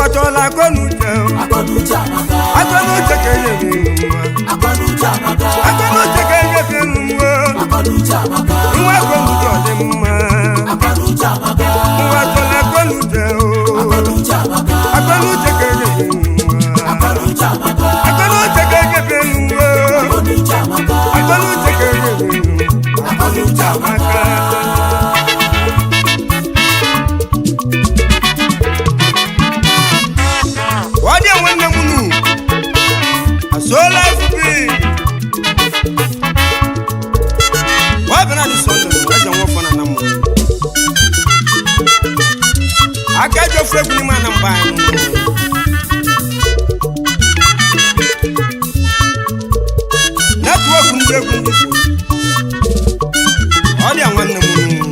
Ụwa chọrọ akọnuche. Akọnuche amaka. Akọnuche ka enyebi nwa. Akọnuche amaka. Akọnuche ka enyebi nwa. Akọnuche amaka. Nwa akọnuche ọ dị mma. Akọnuche amaka. Ụwa chọrọ akọnuche o. Akọnuche amaka. Akọnuche ka enyebi nwa. Akọnuche amaka. Akọnuche ka enyebi nwa. Akọnuche amaka. Akọnuche ka enyebi nwa. Akọnuche amaka. Wadi nwanne m nu asola fubi wa bana di sonde eze nwo fana na mu aka jo fu egwu ni ma na mba nu network ndị egwu ndị Igbo. Ọ dị nwanne m nu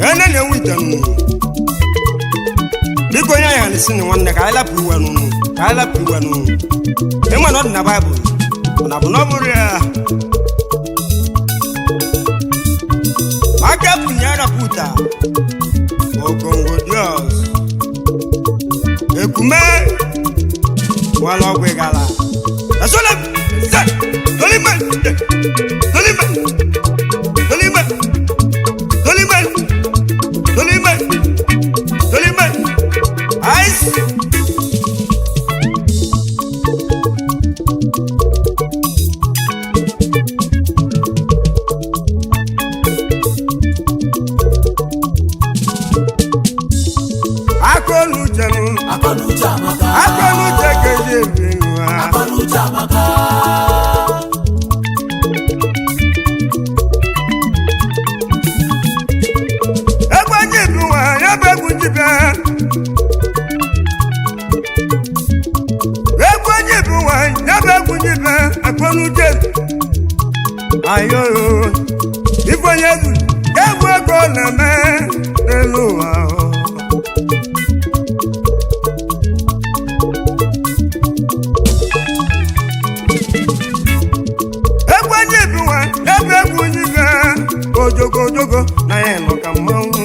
ene na-enwe ite nu biko onye anyị na-esi na nwanne ka anyị lapụ iwe nụnụ ka anyị lapụ iwe nụnụ ịma na ọ dị na baịbụl ọ na bụ na ọ bụrụ ya aka pụnye arapụta okongo dios ekume nwala ọgwụ ịgala esola se tolime tolime tolime tolime tolime tolime ice. Akọnuche nụ, Akọnuche amaka. akọnuche ka eji ebi nwa. Akọnuche amaka. Egwu eji ebi nwa, ya bụ egwu njibịa. Egwu eji ebi nwa, ya bụ egwu njibịa, akọnuche. Ayo, ife onye zu, egwu ego na-eme n'elu ụwa. Egwu eji ebi nwa, ya bụ egwu njibịa, ojogo ojogo na ya nọ ka mmanwụ.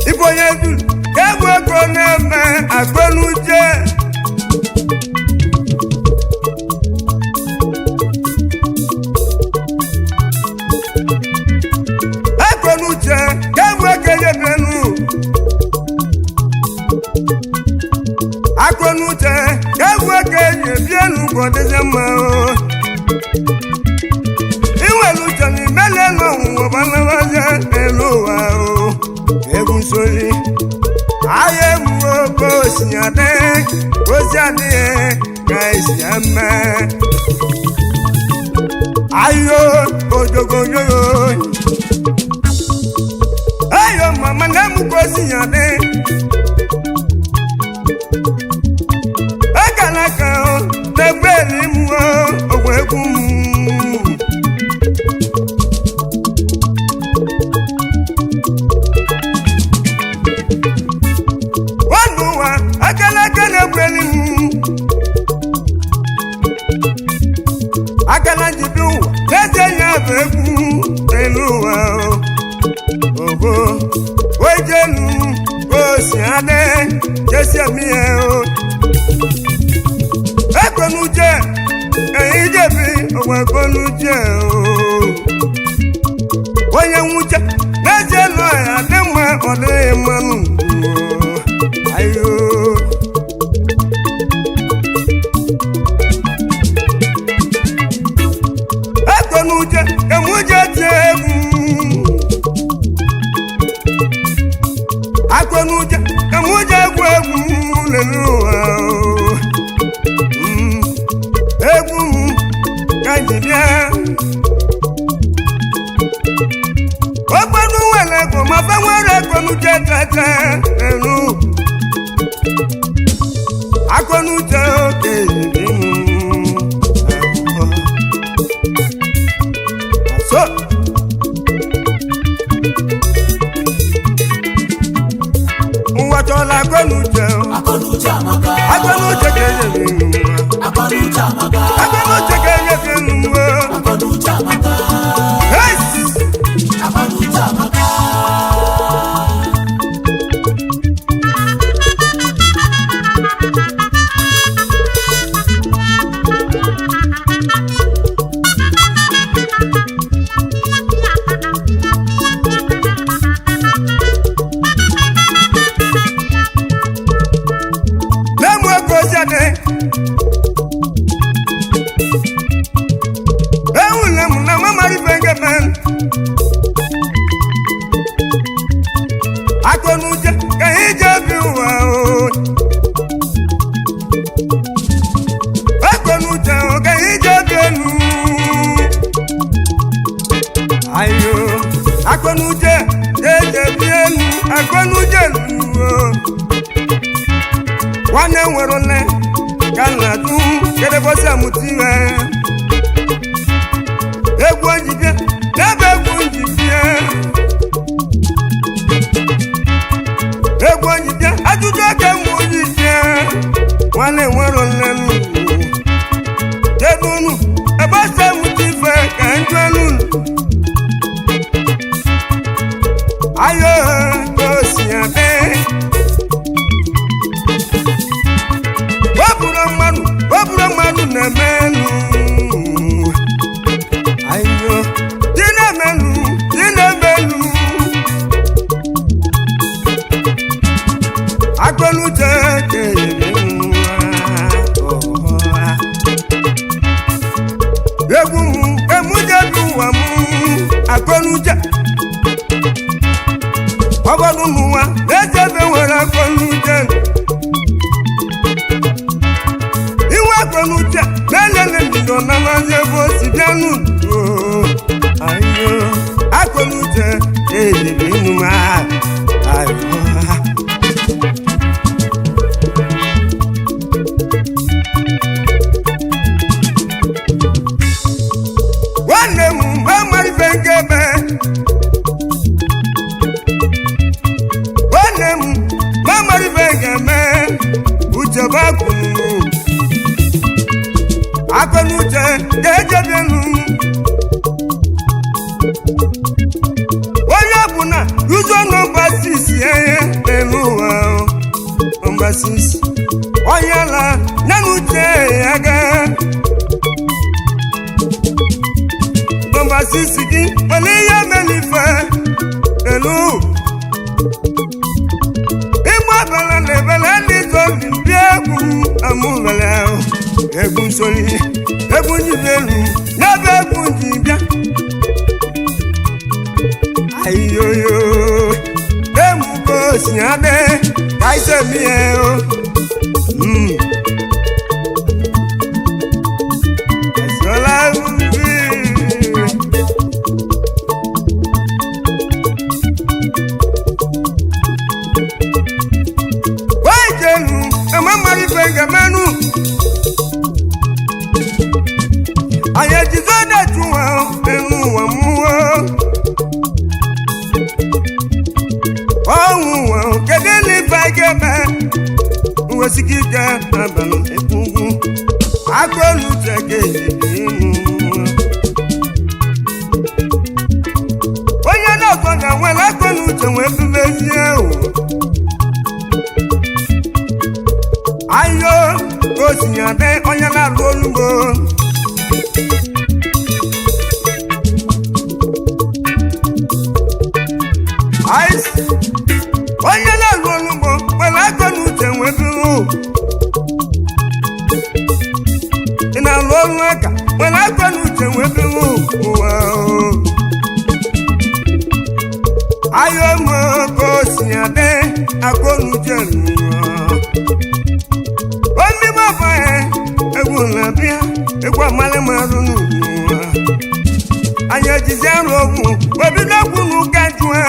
Ife onye zu, egwu ego na-eme akọnuche. Akọnuche kegbu ekenye benu. Akọnuche kegbu ekenye bienu ka ọ dịzie mma o. Inwere uche na imele n'ọnwụnwa gbanabazie n'elu ụwa o. Egwu nsori ahịa egwu oke osi adị ozi adịghị ka esi eme. Ayo ojogojogo. Ayo mama na mu ko si yan de. Akala kan o, tẹgbẹ́ ní mu o, ògùn egun mu. Wọ́n dùn wá, akala kan na-egbe ní mu. Akala jibi ụwa, n'ezie ya bụ egwu n'elu ụwa o. Ogo, ojenu, osi adị, jesi emi ya o. Ekwenuche, ẹ̀yin jẹ̀bi, ọ̀wọ̀ ekwenuche o. Onye nwuche, n'ezie nọ ya dị mma, ọ dịghị mma nụ. Ayo. Ekwenuche, ka mụ jee tie egwu. Akọnuche ka mụ jee egwu egwu lele ụwa o. Egwu m ka m ji bịa. Ogbenu nwere ego ma fe nwere akọnuche tete elu. Akọnuche oke dị m. So. Ụwa chọrọ akọnuche o. Akọnuche amaka. Akọnuche ka enyebi nwa. Akọnuche amaka. Akọnuche ka enyebi nwa. Akọnuche amaka. Yes! Akọnuche amaka. Akọnuche ka anyị ji ebi ụwa o. Akọnuche o ka anyị ji ebi elu. Ayo, akọnuche ka eji ebi elu, akọnuche luo. Nwanne nwere nne ka nna du kedebosi amụta ihe. Egwu njibie, n'ebe egwu njibie. Egwu njibie, ajụjụ aka mụ njibie. Nwanne nwere nne nnu. Kedu unu, ebe si amụta ife ka njụ elu unu. Ayo, ka o si adị. Ọ bụrụ mmadụ na-eme elu. Ayo, dị na-emelu, dị na-emelu. Akọnuche kere nwa ọha. Egwu m, emuje bi ụwa m, akọnuche. Ọbọdụ n'ụwa, na-echebe nwere akọnuche. Inwe akọnuche, na-elele mbido na mazi ebe o si bịa n'udo. Ayo, akọnuche, ejebe ịnụ m ayo. Nwanne m amara ife nke ebe. Nwanne m amara ife nke eme. Uche bụ akụnụ. Akọnuche ga-ejebienu. Onye ọbụla ụzọ nọmba 6 ihe n'elu ụwa o. Nọmba 6. Onye la ya na uche ya gaa. Nọmba 6 gị mana ihe mere ife elu ịgba bala na ebele ndị zọbi bịa egwu amụbele egwu nsori egwu njibi elu n'ebe egwu nji bịa ayiyoyo emugo si adị ka ise mie o. Esola ubi. Wajenu, amamari bengamanu. Àyẹ̀jìzọ́dẹ̀ tún wà ẹnu wà mú wọ́. Ọ̀hún wà kéde ní fàgẹ́mẹ́. Nwesịkịka abalị ekwugwu. Akọlù tẹ̀kẹ̀ nínú wọn. Onye na-akọ na nwere akọlù uche nwee mmezie ụwa. Ayo osinyade onye na-alụ olugbo. Ice. Onye na-alụ olugbo nwere akọ na uche nwee buru. Ị na-alụ ọrụ aka nwere akọ na uche nwee buru ụwa o. Ayo mo ka osinyade akọ na uche n'ụwa. Omi bàbá ẹ, egwu na-abịa, egwu amalị marụ n'ụwa. Anyị ejizi arụ ọgwụ, obido ọgwụ n'ụka jụọ.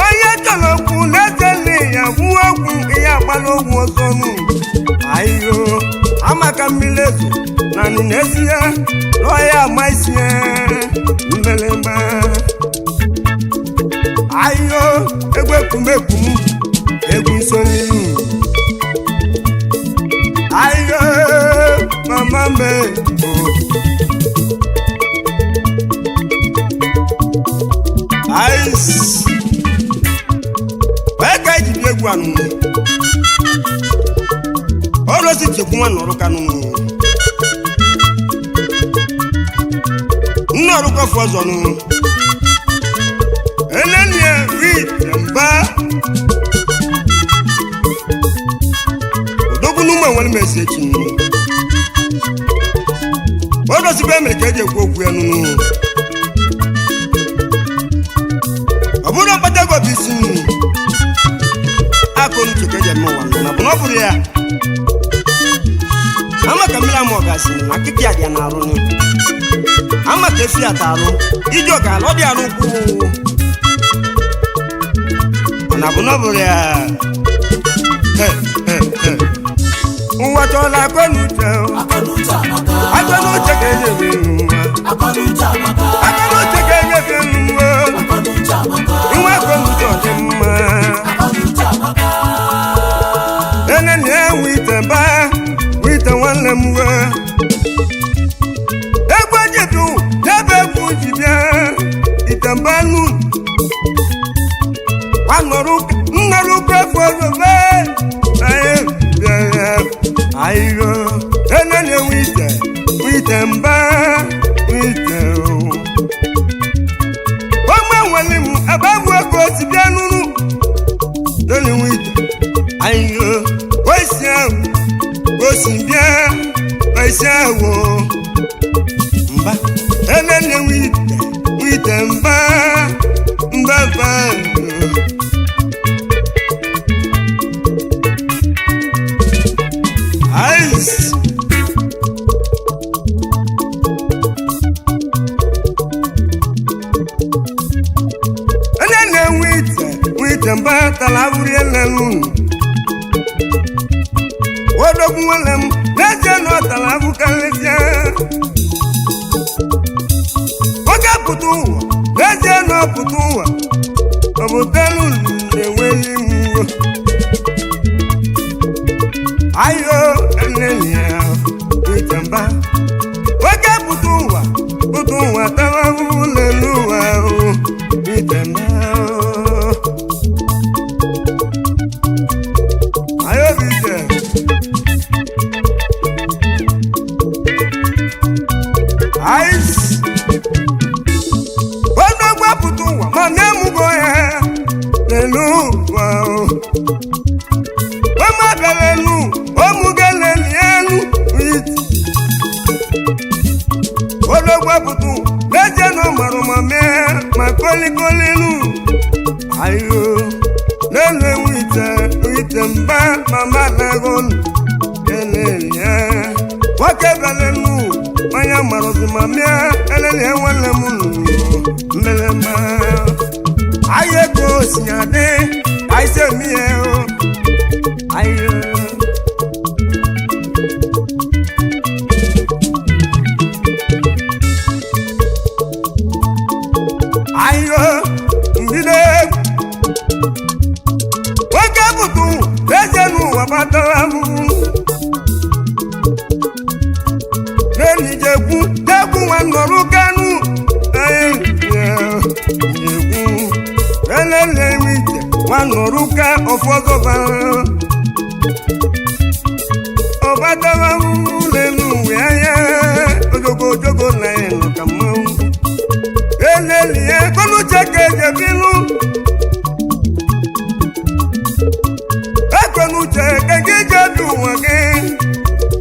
Onye chọrọ okwu na-ezeli ya gwuo ọgwụ, ihe agbala ọgwụ ọzọ nụ. Ayo, amaka mmiri ezo, na nị na-esi ya, lụọ ya ama isi ya, mbelemba. Ayo, egwu ekwumekwu m, egwu nsonye. Ayo, mama me o. Ice. Wee ka eji bịa egwu anụ. Ọrụ si chekwu nwa nọrọ kanụ. Nna ọrụkọ fọ ọzọ nụ. Enenie ri mba. Odogwu n'ụmụ enwere m esi echi nụ. Ọrụ si be mere ka eji ekwu okwu ya nụ. Akọnuche ka eji eme ụwa nọ na bụ na ọ bụrụ ya ama ka mmiri ama ọgazi na akịka ya dị ya na-arụ nụ ama ka esi ata arụ iji ọgala ọ dị arụ ukwu ọ na bụ na ọ bụrụ ya. He, he, he. Ụwa chọrọ akọnuche o. Akọnuche amaka. Akọnuche ka eji eme nwa. Akọnuche amaka. Akọnuche ka eji eme nwa. Akọnuche amaka. Nwa akọnuche ọ dị mma. Akọnuche amaka. Ene na-ewe ite ba wite nwanne m we egwu jibi n'ebe egwu ji bịa ite mba nu nnọrọ ụka efu ozobe anyị bịara ayiro ene na-ewe ite wite mba wite o ọmọ nwere m ebe bụ ego si bịa nụrụ lórí wíìtì àyìnbó oṣù àwò oṣù bíà oṣù àwò mbà ẹlẹ́ni wíìtì wíìtì mbà mbà mbà. Ice. Onye na-enwe ite ite mba tara abụrụ elelu odogwu nwanne m n'ezie na ọ tara abụ karịsịa oge pụta ụwa n'ezie na ọ pụta ụwa ọ bụ telu na-enweghị mwo ayo enenya ite mba oge pụta ụwa pụta ụwa tara ahụhụ n'elu ụwa o ite mba o. Ayo ite. Ice. Onye gbapụta ụwa ma na-emugo ya n'elu ụwa o. Ọmọ bịara elu, ọmụgo leli elu ite. Ológbàbùtù lẹ́jẹ̀ náà màrùmá mẹ́ mà kólikóli nù. Ayo lẹ́nu ewu ìtẹ̀ ìtẹ̀ ń bá màmá lẹ́gọ́ nù. Ẹlẹ́yẹ wọ́n kẹ́bẹ̀ lẹ́nu wọ́n yà màrùsì mà mẹ́ ẹlẹ́yẹ wọ́n lẹ́mu nù. Mbẹ́lẹ́mà ayé kò sìnyàdé àìsè mi yẹ o. Ayo. Ayo mbido nwoke pụtụ eze n'ụwa kpatara ahụhụ n'enijekwu jekwu nwa nọrọ kanu jekwu elele ije nwa nọrọ ka ọfọgọba ọbatara ahụhụ n'elu uwe anya ojogo ojogo na ya nọ ka mmanwụ elelie kọnuche ka eje binu ekwenuche ka gị je bi ụwa gị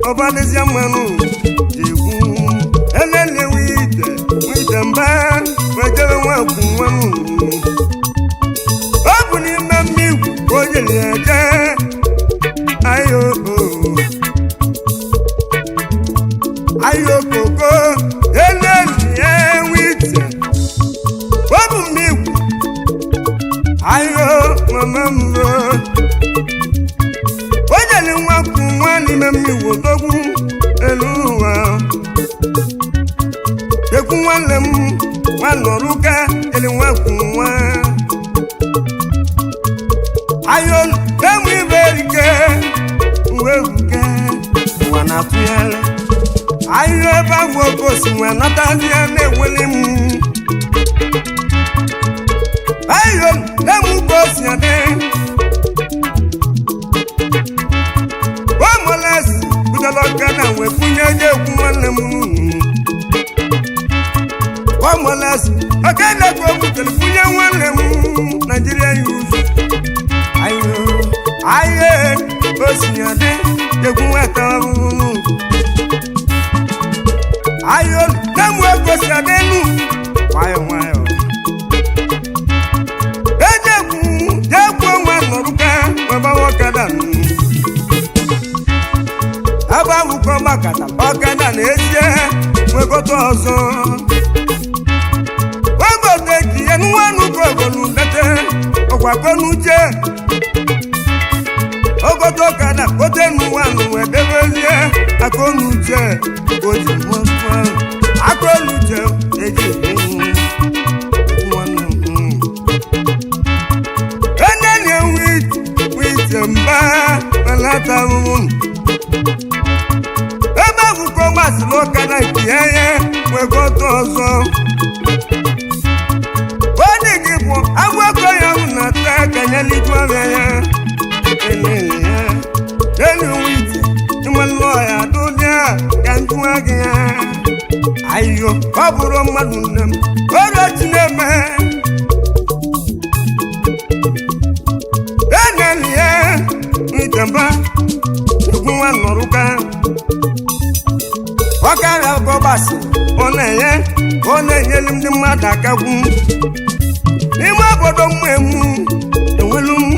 ọbalịzịa mmanụ jegwu elelie wite wite mba wejere nwakwu nwanụ ọ bụ n'ime mmigwu ka o jere ya eje ayo ayo koko elelie wite ọ bụ mmigwu ayo mama mbụ o jere nwakwu nwa n'ime mmigwu odogwu elu ụwa ekwu nwanne m nwa nọrụka jere nwakwu nwa ayo na-enwe ibe erike uwe ebuke ụwa na-atụgharị ayo ebe ahụ oke osi nwe natazie na-enweli m ayo na-enwe ka osi adị omolesi bidoro ọkada wee kwunye onye ekwu nwanne m omolesi ọkada ka o butere kwunye nwanne m naijiria ya ụzọ ayo ayo osi adị egwu nweta ọhụrụ ayo na-enwe ego si adị nụ nwayọ nwayọ ejegwu jegwu onwe nọrụka webawa Ọgbakọta ọkada na-ezie nwegote ọzọ ogote ji ya nwanukogolu lete ọgwakonuche ogote ọkada gote nwanụ edebezie akọnuche oji akọnuche eji enene wite mba belata ahụhụ ebe akwụkwọ masịrị ọkada nke ya nwegote ọzọ onye gị bụ agwakọ ya hụ na taa ka ya litu ọrịa ya elele ya elu wite ịmalụ ya dụdịa ka njụwa gị ya ayo ọ bụrụ mmadụ nne m ọrịa chi na-eme eneli ya nitamba egwu nwa nọrụka ọkara gọbasị ọ na-enye ọ na-enyelu ndị mmadụ akagwu n'ime obodo mmemu enwelu m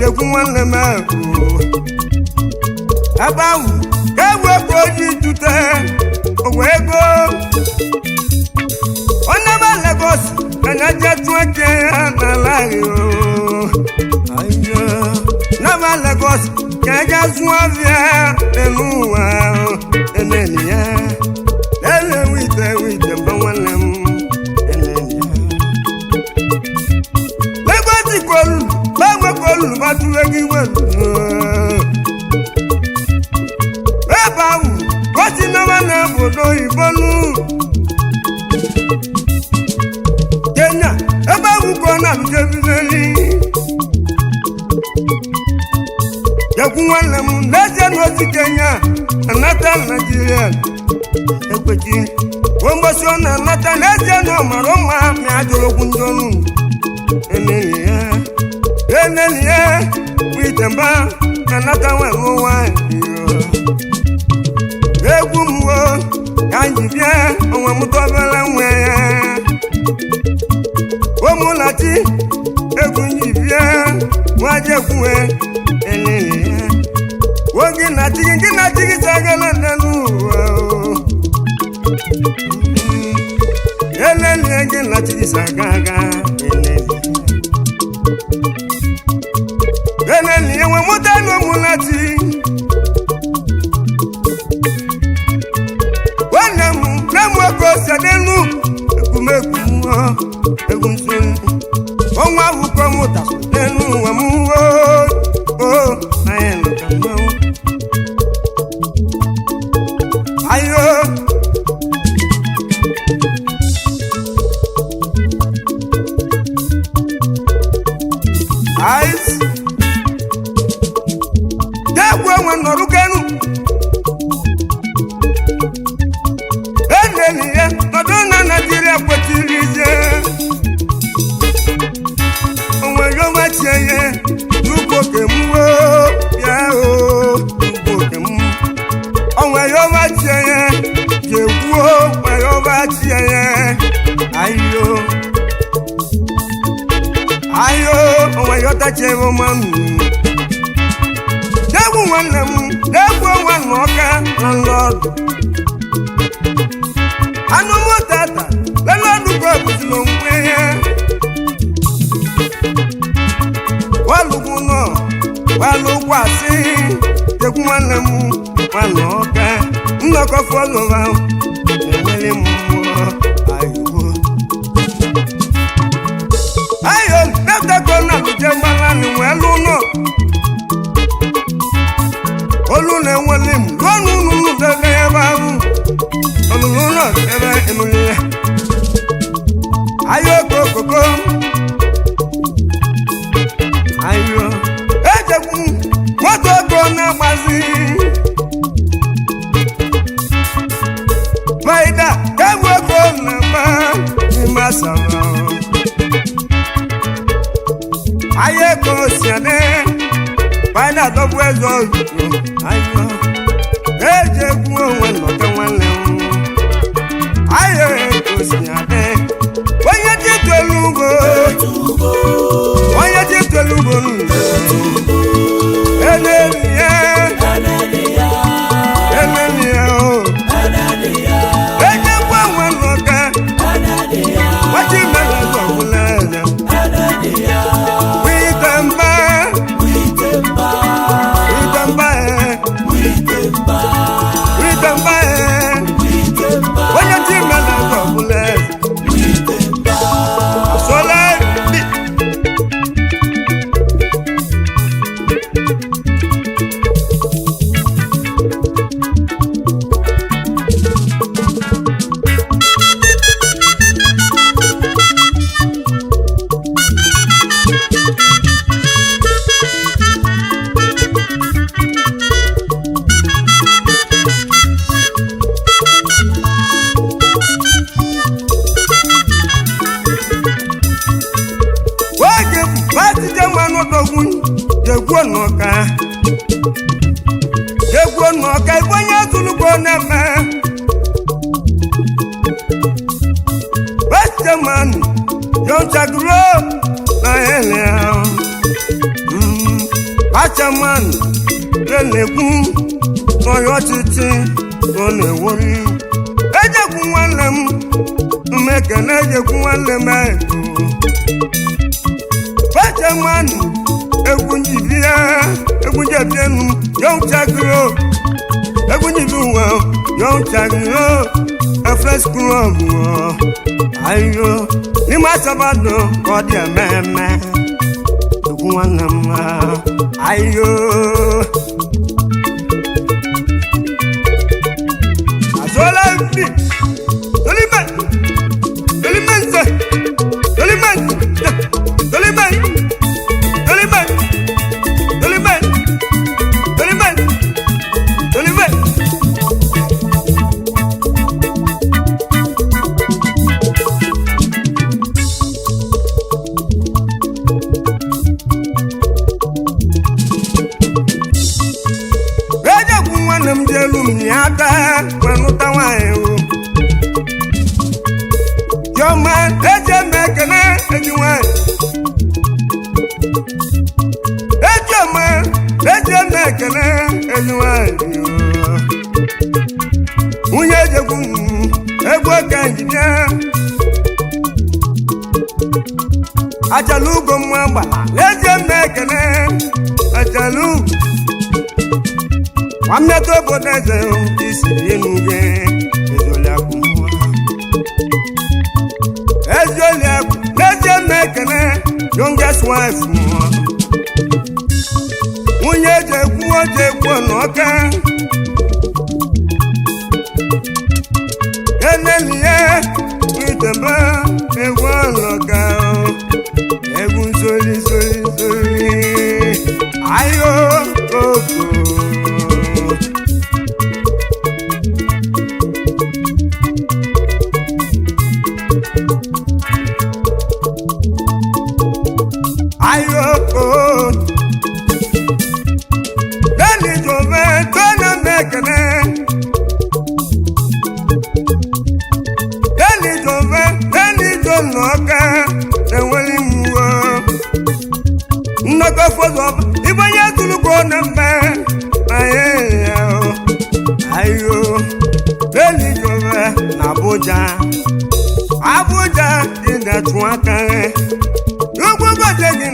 egwu nwanne m ahụ ebe ahụ ka egwu ego ojii tute ogwe ego onye be Lagos ka na je tụọ ke ya n'ala ahụ naba Lagos ka eje zụọ ọbịa n'elu ụwa eneli ya ele wite wite mba nwanne m eneli ya Lagos kolu gbanwe kolu batụle gị welu ebe ahụ gosi naba na obodo oyibo nu Kenya ebe ahụ ka ọ na-abụjebizeli Ekwu nwanne m n'ezie n'ozi Kenya anata Naijiria ekwechi mgbosi ọ na-anata n'ezie na ọ mara mma ma ajụrụ okwu ndị ọnụ eneli ya eneli ya wite mba anata nwere nwanyị egwu m wo ka m ji bịa onwe m tọbere nwe ya omụlachi egwu m ji bịa nwajekwuwe elele ya oge na chi gị na chi gị sagala n'ụwa elele gị na chi gị saga aga elele elele ya nwe mụta na omụlachi nwanne m nne m nwoke ose n'elu ekwumekwu mmụọ egwu nso ọnwa akwụkwọ mụta n'elu ụwa m o anyị nọ ka mmanwụ ayo ice degwu enwe nọrụ kenu eneli ya nọdụ na Naijiria kwetiri ije onwere ọmachie ya n'ugbo kem bịa o n'ugbo kem onwere ọmachie ya jekwuo nwere ọmachie ya ayo ayo onwere ọtachie ọma degwu nwanne m degwu nwanne ọka na nlọdụ anụ mụtata lelọdụkọ bụziri onwe ya walugwu nọ walugwu asị jekwu nwanne m nwanne ọka nnọkọ fọlọva enwere m mmụọ ayiwo ayo nnetakọ na luje gbalani wee lụ nọ olu na-enwele m ruo n'ụlọ debe ebe ahụ olulu náà ebe emule ayo kokoko ayo ejekwu moto ego na-agbazi maida egwu ego na-agba n'ime asara ayo ego siade maida dọbụ eze ozugbo ayo ejekwu onwe nnọkọ nwanne m ayo ego onye ji tolu ugbo onye ji tolu ugbo elelie elelie Jegwuo n'ọka, jegwuo n'ọka, ife onye zụlugbo na-eme. Westerman yọnchaguro na ele Westerman lelekwu n'ọyọ títí tó na-ewori. Ejekwu nwanne m, mmekene ejekwu nwanne m ego. Westerman egwu njibie, egwu njebienu yọnchaguro, egwu njibi ụwa yọnchaguro efres klọb. Ayo n'ime asabado ka ọ dị ememe egwu nwanne m. Ayo azụọla mbi tolime tolime nze tolime nze tolime tolime tolime tolime tolime. Ejekwu nwanne m dị elu m ya aka wee nụta nwaanyị o. Chiọma eji eme ekene enyi nwaanyị. Ejiọma eji eme ekene enyi nwaanyị o. Nwunye ejekwu m egwu oke njide. Achala ugo mma gbala eji eme ekene achala ugo. Nwanne obodo eze isi enu gị ezoliakụ nwa. Ezoliakụ n'ezie m ekene youngest wife mụọ. Nwunye eji ekwu oji ekwu n'ọka. Enelie itebe egwu ọlọka egwu nsoli soli soli ayo koko. Ayoko lẹ́ni tó fẹ́ tó náà mẹ́kẹ́lẹ́. Lẹ́ni tó fẹ́ lẹ́ni tó nọ̀ọ́kẹ́ lẹ́wọ́lì mú o. Nnọkọ fọlọ ìbọn yẹn tulu kó nà mbẹ́ ayé ya o. Ayo lẹ́ni tó fẹ́ n'Abuja. Abuja ti dàtún aka rẹ̀. Ugwu gọdẹ gị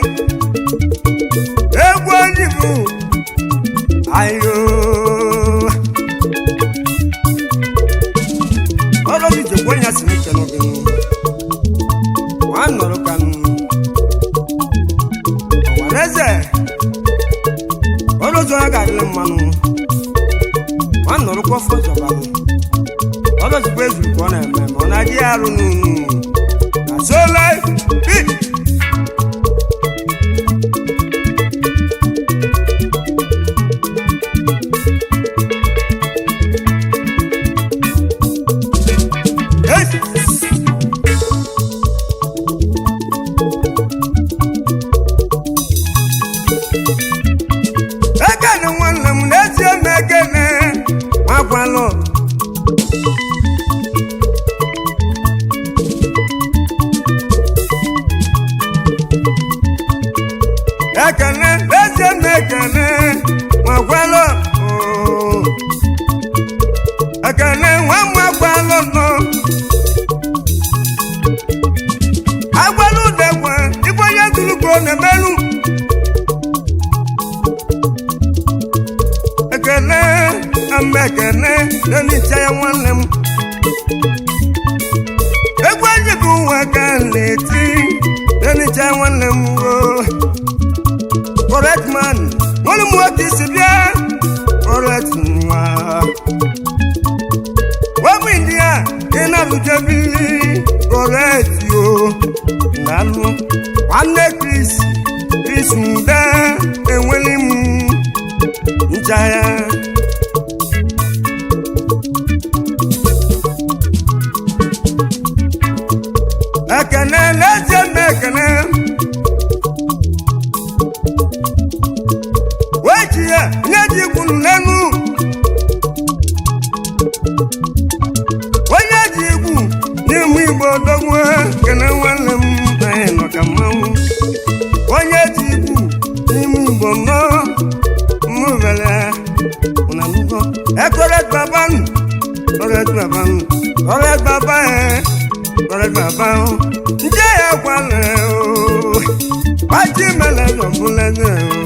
egwu oyibo ayo. Ọrụ gị jekwa ya si n'ike n'oge nụ. Nwa nọrọ ka nụ. Ọwara eze. Ọrụ ụzọ ya ga-adịrị mmanụ. Nwa nọrọ kwa ọfọ zọbanụ. Ọrụ ozugbo ezuru ka ọ na-eme ma ọ na-adị ya arụ n'unu. Na so life be. Hey! Ekene nwanne m n'ezie m ekene nwakwalụ. Ekene n'ezie m ekene nwakwalụ ooo. Ekene nwa m nwakwalụ nọ. Agwalụ udekwe ife onye tụlụkwo na-emelụ. Ekene ama ekene n'enicha ya nwanne m. Egwu eji bụ ụwa ka m na-eti n'enicha ya nwanne m o. Correct man, nwanne m nwoke isi bịa correct nwa. Wọ́pù India ị na-alụje bili correct yo na-alụ. Nwanne Chris, Chris Ude enweli m ncha ya. Ekene n'ezie m ekene. N'enu onye ji egwu n'ime Igbo dogwu kene nwanne m, anyị nọ ka mmanwụ. Onye ji egwu n'ime Igbo nọ mmụbele ụnanụgo ekore babanụ, kọrẹ bàbá ń kọrẹ bàbá ẹ, kọrẹ bàbá ń njẹ ẹ kwalẹ o. Wájú mẹlẹ zọfúnlẹsẹ o,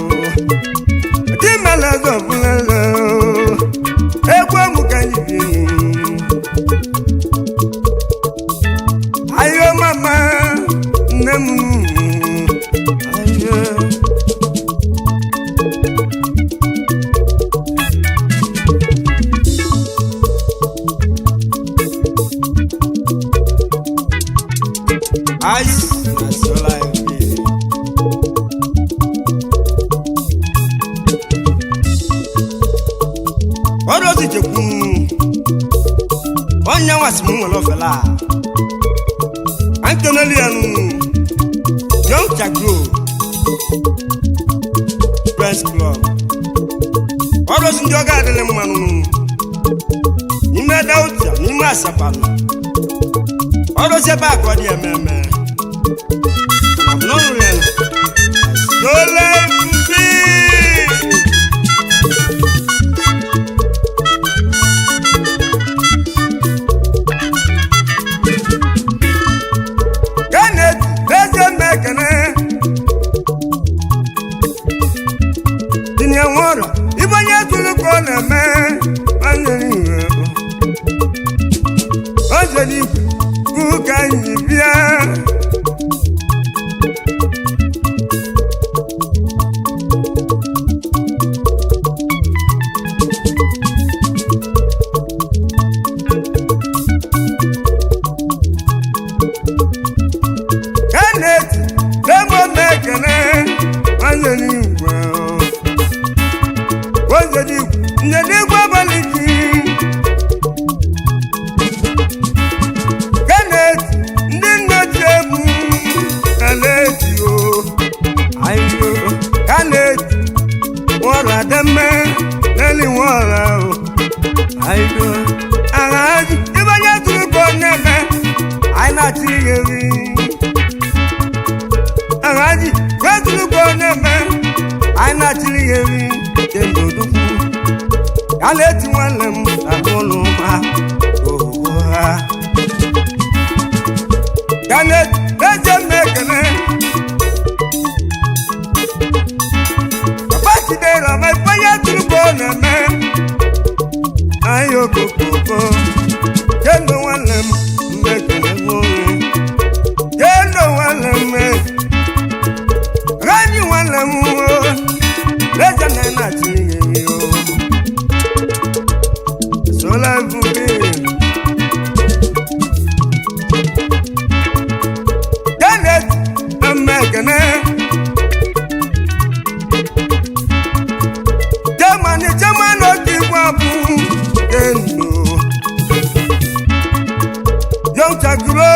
wájú mẹlẹ zọfúnlẹsẹ o. Egwu emuka yìí bi ayo mama nne m ayo. Ice, that's all I feel. Ọrụ ozi chekwu m onye nwasị m nwere ofela a nkeneli ya nụ Young Chagro Press Club. Ọrụ ozi ndị ọga adịlị mmanụ n'ime Delta, n'ime Asabanụ. Ọrụ ozi ebe a ka ọ dị ememe n'ọrụ ya sole mbi. Kenneth eze mmekene tinye nwụrọ ibe onye tụrụ ka ọ na-eme anyere iwe o jere ikwu ka anyị bịa. Kenneth lemo mekene anyere igwe o jere ikwu nyere igwe abalị ji. Kenneth ndị nne ji egwu kaleji o ayo. Kenneth nwọrọ ademme leli nwọrọ o ayo aghaji ibe onye tụrụ ka ọ na-eme anyị na-achị ihe ri aghaji wetụrụ ka ọ na-eme anyị na-achịrị ihe ri kemgbe odukwu ya na-eti nwanne m na ụlọ ha ohoho ha. Kenneth eze mmekene papa jidere ma ife tụrụ ka ọ na-eme anyị okokoko kendo nwanne m mmekene nwonwe kendo nwanne m raji nwanne m o eze na na-achị ihe o sola bumi. Kenneth Mmekene Germany, Germany otu igwe abụ kendo Young Chagro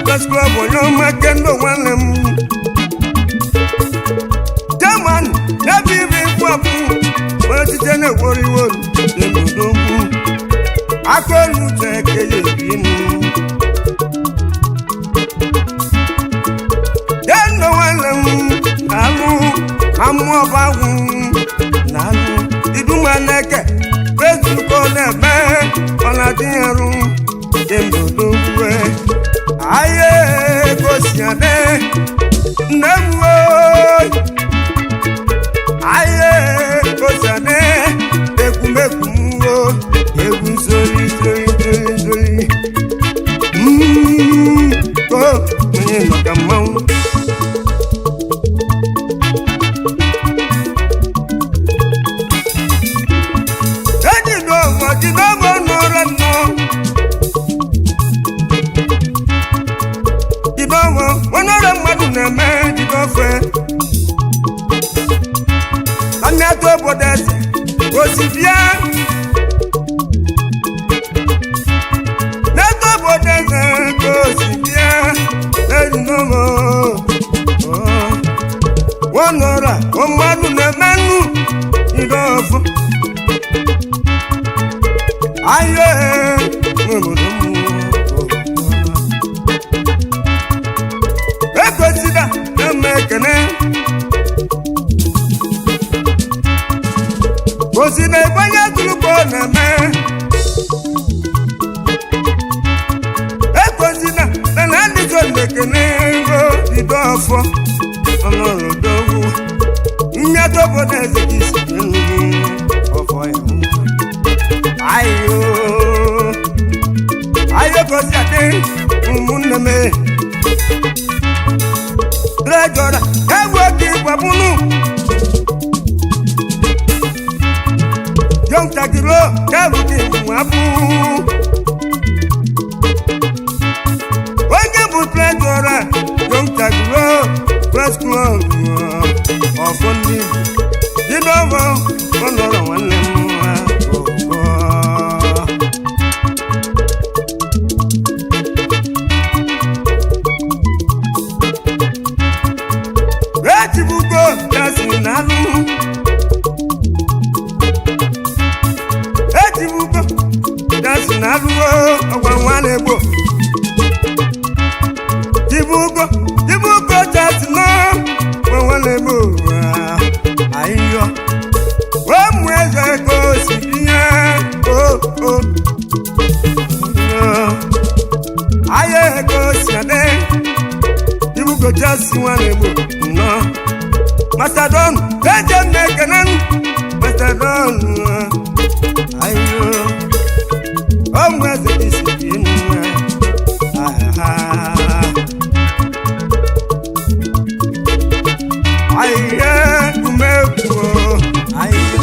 Press Club onye ọma kendo nwanne m Germany n'ebe ibe igwe abụ onye otite na-ewori iwe n'odogwu aka olu uche keye ebi m. Yendo nwanne m na-alụ amụọbagwụ na-alụ idumaneke ezukọ na-eme ọ na-adị arụ kemgbe ahịa ego si adị nne m ooo. Ahịa ego si adị ekwumekwu m o egwu nsori nsori nsori nsori. O onye nọ ka mmanwụ. Ejidọmọ jidọmọ nọrọ nnọọ. Jidọmọ onye mmadụ na-eme jidọfe. Na mmetụ obodo eze osi bịa. N'eto obodo eze ka osi bịa. Ejidọmọ nwanọrọ mmadụ na-eme nnu jidọfọ. Ayo n'obodo mmụọ. Egosila na-eme ekene. Gosi na ịgbanye tụrụkọ na-eme. Egosila na na adịgo na-ekene ego bido ọfọ ọnọrọdogwu. Mmetụ obodo eze gị si gị ọfọ ya. Ayo ayo gosi adị ụmụnne m. Trejọra egwu oge ịgbabunu. Young Tagiro kẹ́rù kí n wá bú. Onye bụ trejọra Young Tagiro Press Club ọ̀fọ̀ ndị Igbo. Dídọ́wọ́ ọlọ́rọ̀ nwanne m nwa ọgọ́. Ejibugo gasị n'alụ. Ejibugo gasị n'alụ ọgwa nwa na-egbo. Jibugo jibugo gasị n'ọgwa nwa na-egbo. Ayọ. Ụmụ eze ka o si binye o o. Ayọ ka o si adị. Jibugo gasị nwa na-egbo nnọọ. Mastodon, eje m ekene m. Mastodon, ayo. Ọmụ eze isi dị nwa. Ayiye umekwu. Ayiye.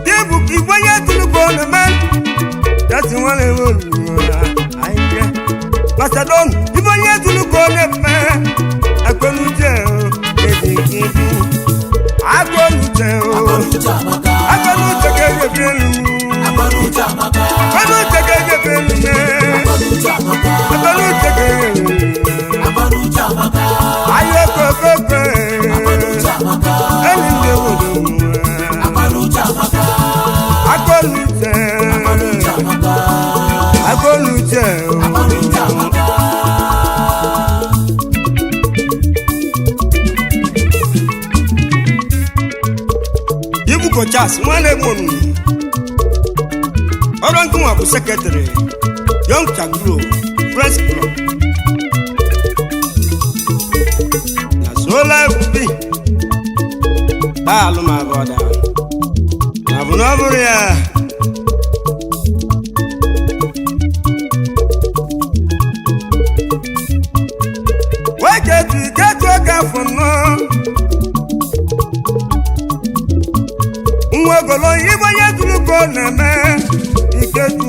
Dịbụ ka igwe nye tụlụkọ na-eme. Jasi nwa na-eme olulu. Ayiye. Mastodon, igwe nye tụlụkọ na-eme. Akọnuche o. Ebi akọnuche o. Akọnuche amaka. Akọnuche ka ebi elu. Akọnuche amaka. Akọnuche ka ebi elu me. Akọnuche amaka. Akọnuche ka ebi elu. Akọnuche amaka. Ayo kokoko. Akọnuche amaka. Ẹni ndé wodo mu. Akọnuche amaka. Akọnuche. Akọnuche amaka. Akọnuche o. Akọnuche amaka. Ibuko Charles nwanne gbonu. Ọrụ nkụnwa bụ sekretarị Young Chagro Press Club. Na sola ebubi daalụ ma bọda. Na bụ na ọ bụrụ ya. Wee ketu ketu oge afọ nnọọ. Nwa ogolo ibe onye tụrụ ka ọ na-eme iketu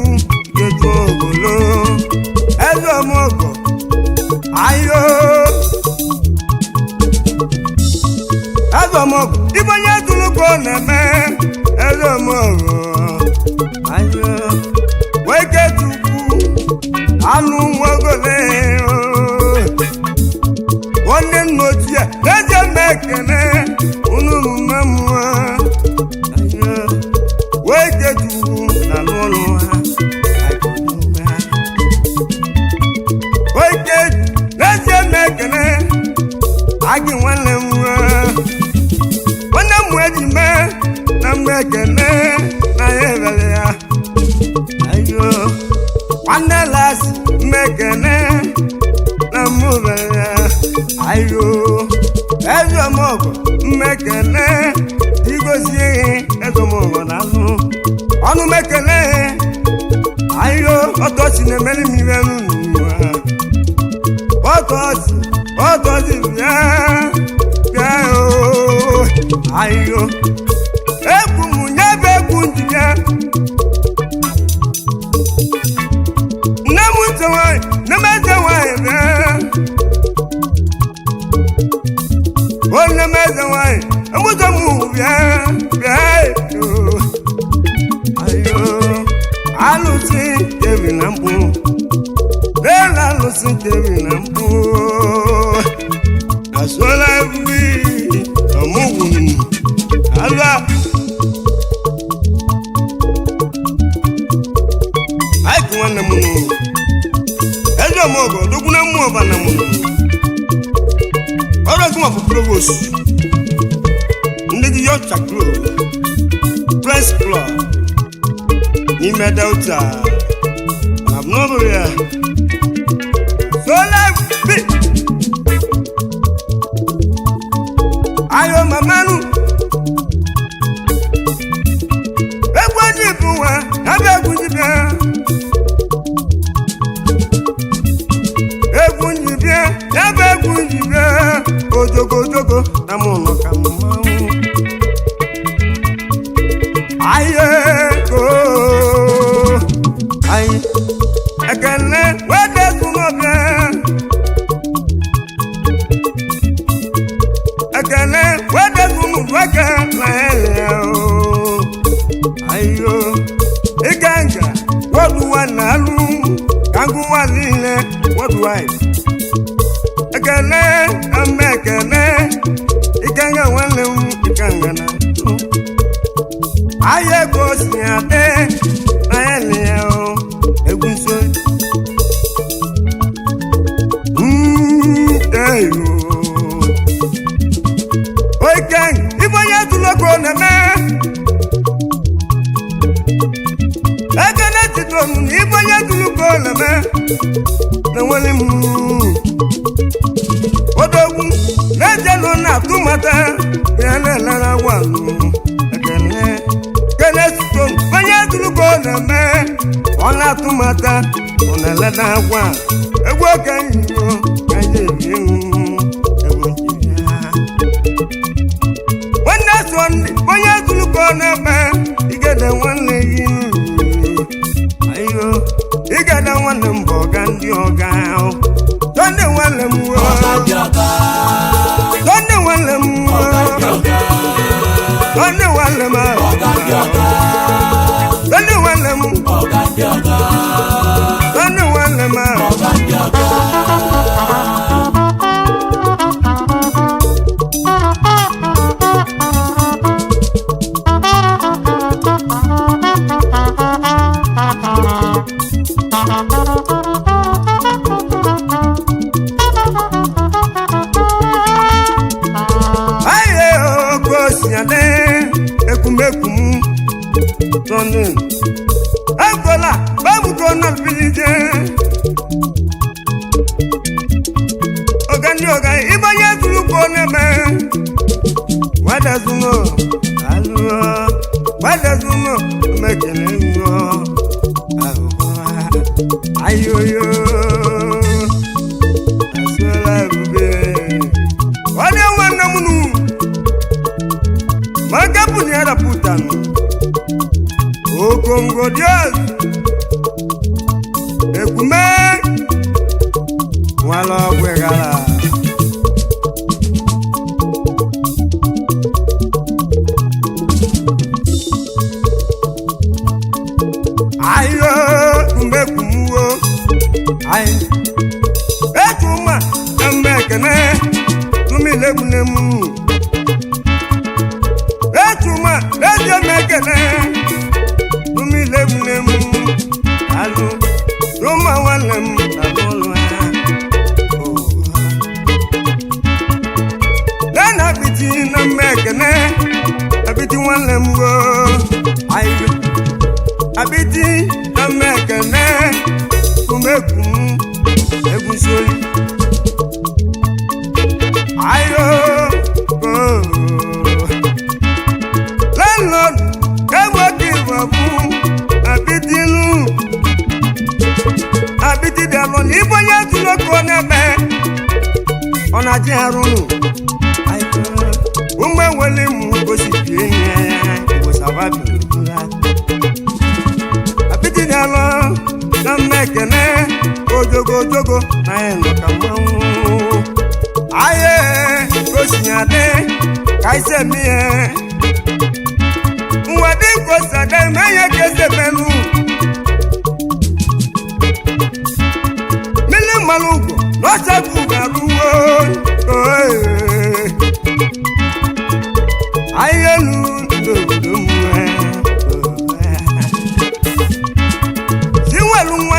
iketu ogolo eze ọmọgọ ayo eze ọmọgọ ibe onye tụrụ ka ọ na-eme eze ọmọgọ ayo wee ketukwu anụ nwa ogolo nwanne nna ochie na-eje mma ekene unu mma mmụọ wee ketuwu na n'ụlọ ha wee ketu n'ezie m ekene agị nwanne m nwa nwanne m eji mee na mgbe ekene na ya ebere ya ayo nwanne las m ekene na mụ bere ya ayo ezemọgụ mmekene igozie ezemọgụ na azụ ọnụ mekene ayo ọtọchi na-emeri m ibe n'ụwa ọtọchi ọtọchi bịa bịa o ayo egwu m nye bụ egwu njibịa nne m ntị nwanyị nne m eze nwanyị bịa onye m eze nwanyị emụzọ m bịa bịa oo. Ayo alụsị tebi na mkpu n'elu alụsị tebi na mkpu asụla ebube ọmụgwụ alụ. nwanne m nụ eze omogo odogwu na mmụọ ọba na m nụ ọrụ ọgụma bụ provost ndị gị yọcha club press club n'ime delta na n'ọbụrụ ya sola bi ayo mamanu egwu ndị bụ nwa abịa egwu dibịa egwu njibịa ya bụ egwu njibịa ojogo ojogo na mụ nọ ka mmanwụ aye ko aye ekele wede zunobịa ekele wede zunubeke na ele o ayo iganga wọdụwa na-alụ ka ngụwa niile worldwide ekele ama ekele ikanga nwanne m ikanga na ahịa ego si adị na ya na ya o egwu nso eyo oike ibe onye tụlọkọ na-eme ekele titom na ibe onye tụlọkọ na-eme na nwere m odogwu na-ejelu na-atụmata ya na-elere gwanụ ekele kele sito onye tụlụko na-eme ọ na-atụmata ọ na-eleta agwa egwu okenye ka anyị ebi egwu ya nwanne sọnde onye tụlụko na-eme igede nwanne gị ayo igede nwanne m bụ ọga ndị ọga sọnde nwanne m Ọ̀gá ndị ọ̀gá. sọnde nwanne m Ọ̀gá ndị ọ̀gá. sọnde nwanne m Ọ̀gá ndị ọ̀gá. sọnde nwanne m Ọ̀gá ndị ọ̀gá. sọnde nwanne m Ọ̀gá ndị ọ̀gá. aye oke osiade ekumekwu m sọnde egbola gbabuko na bilije ọga ndị ọga ịgbanye zuru ka ọ na-eme wadazuno alụọ wadazuno mekele ṅụọ ayoyo asụla ebube onye nwanne m nu maka pụnyere pụtanụ okongo dios ekume nwala ọgwụ gara ayo kumekumuwo ayi etuma na mbekene tumilegunemu etuma lejemekene tumilegunemu alu tuma walem alolua lena biti na mbekene abiti walem wo ayo abiti na mekene kumekun egusoli ayo ko landlord kẹwọ kí wọ fún abitinu abiti dẹlọ níbọnyẹ tuloko nẹbẹ ọ̀nà jẹ́ arúnù ụmụ enwele mụ gosi bie nye ya igbo bìrì ya apịtị dị-alọ na mmekene ojogo ojogo na ya nọ ka mmanwụ aye gosi ya dị ka isi eme ihe nwa dị gosi ada eme ihe ka esi emelu mmiri mmanụ ugwo n'ọchagbu garuo ahịa elu n'obodo mmụọ si nwelu nwa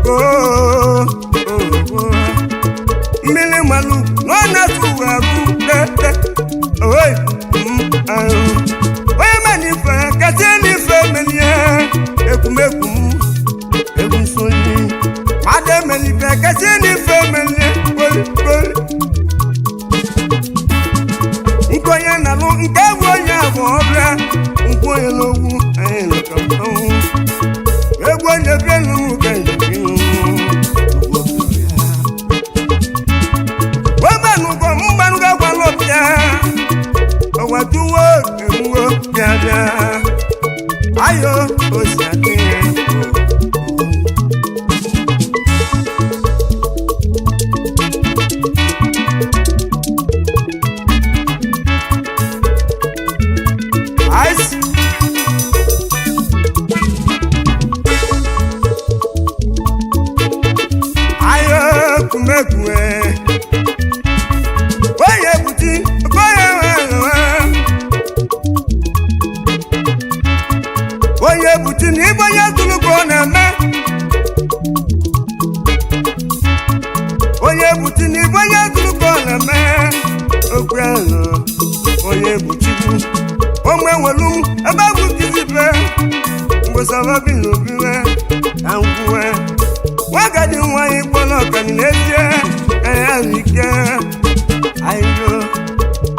Oo mmiri mmanụ na ọ na-atụ ụwa agụ dede oi ahụ onye mere ife kasị n'ife melie ekwumekwu m egwu nsonye mmadụ emeli ife kasị n'ife melie kpoli kpoli nke onye na-alụ nke bụ onye abụ ọbịa nkwu onye n'ogwu anyị nọka mmanwụ egwu onye bịa n'ugwu ka njem webanụgọ mgbanụgọ gwala ọbịa ọwatuwo ewuwo bịa bịa ayo osi adị Ice. Ayo kumekwe. Oye buti, oye wewe. Oye buti ni ibo ya tulu ko na me. Oye buti ni ibo ya tulu ko na me. Okwe lo, oye buti bu. Omwe welu, ebe bu kizibe. Ngosaba bi no biwe, ankuwe. Wagadi nwanyị kpọrọ ọkani n'ezie, ka ya ike ayo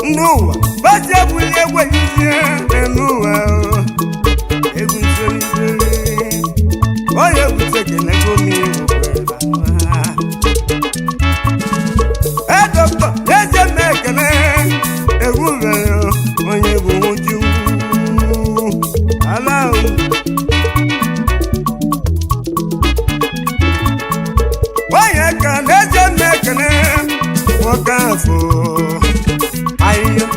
ndị ụwa basi ebuli egwu ejizie n'elu ụwa o. Egwu nsori onye bute kenego m edokpa n'ezie m ekene egwu mere onye bụ nwuju ala o. Onye ka n'ezie m ekene nwoke afọ ahịhịa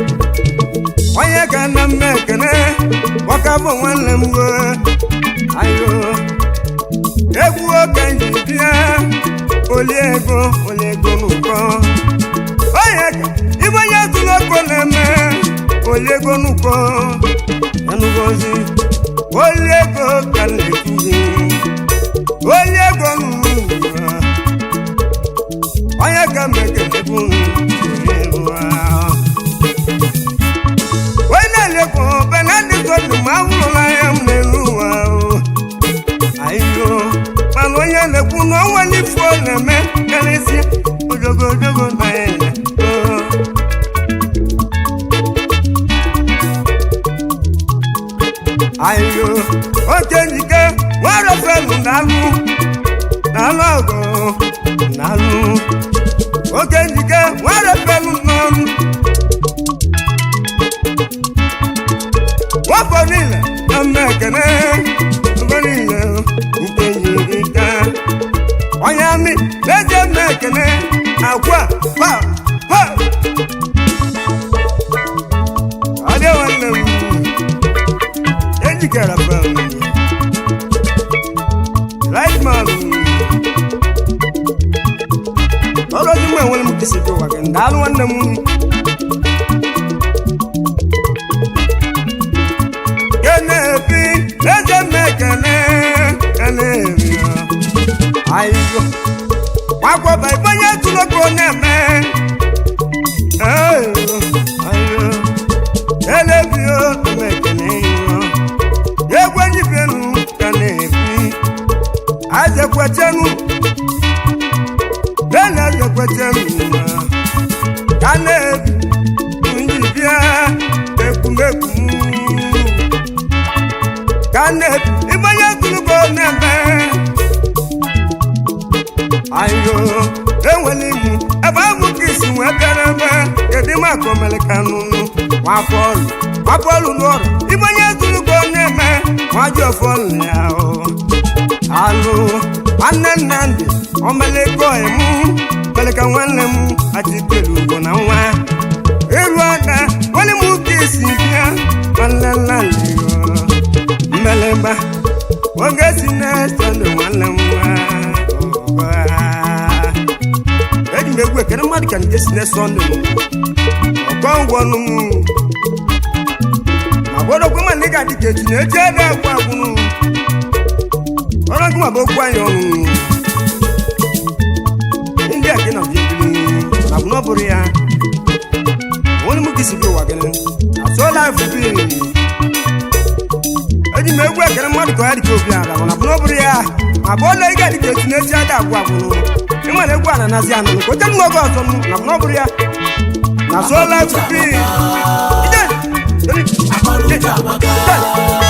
onye ka na m ekene nwoke afọ nwanne m go ahịhịa egwu oke nji bịa oli ego oli ego n'ụkọ onye ka ibe onye tụrụ oko na-eme oli ego n'ụkọ enugọzi oli ego ka m na-etu gị oli ego n'ụwa onye ka mekele bụ onye na-elekwa benedictod ma ahụrụla ya m n'elu ụwa o. Ayo mana onye na-ekwu na onwe n'ifu ọ na-eme karịsịa ojogo ojogo na ya ayo oke njike nwere felu na-alụ na-alụ ọgụ na-alụ oke njike nwere felu n'ọnụ nwafọ niile na mma ekene mgbe niile nke nyiri nka onye amị na-eje mma ekene akwa pa pa adị nwanne m ejikere fem right man ọrụ ozi mgbe enwere m kesi gị ụwa gị ndalụ nwanne m kenebi eze mmekene kenebi ayiyo wakwọba ibonye tuloko na-eme ayo ayo elebio emekene yo egwu enyibienu kenebi azekwechenu bena azekwechenu kanebi njibia ekumekwu kanebi ibonye tuluko na-eme ayo enwere imu ebe ahụ ka isi wee bịara ebe kedu maka omeleka nụnụ nwafọlụ nwafọlụ n'ọrụ ibonye tuluko na-eme nwaji ọfọlụ ya o alụ nwanne nnamdị omeleka emu meleka nwanne m achikere ugbo na nwa ịrụ aka nwanne m ka isi bịa nwanne nnamdị mmelemba oge si na-esonụ nwanne m nwa eji m egwu ekene mmadụ ka nke si na-esonụ ọgọ ngwọnụ m ma gbọdọkwe ma na ị ga-adị ka echi na echi ede agwụ agwụnụ ọrụ gị ma bụ okwu anyị ọnụ na ọ bụrụ ya onye m kisi bi ụwa gịnị na so life bi. Eji m egwu ekele mmadụ ka ọ ya dịka obi ala, mana bụ na ọ bụrụ ya ma bụ ọla ị ga-adịka etu n'ezi ada agwụ agwụnụ. Ịma na egwu a na-anazi anụ ka oche m oge ọzọ nụ, na bụ na ọ bụrụ ya na so life bi. Ije! Akọnuche amaka. Ije!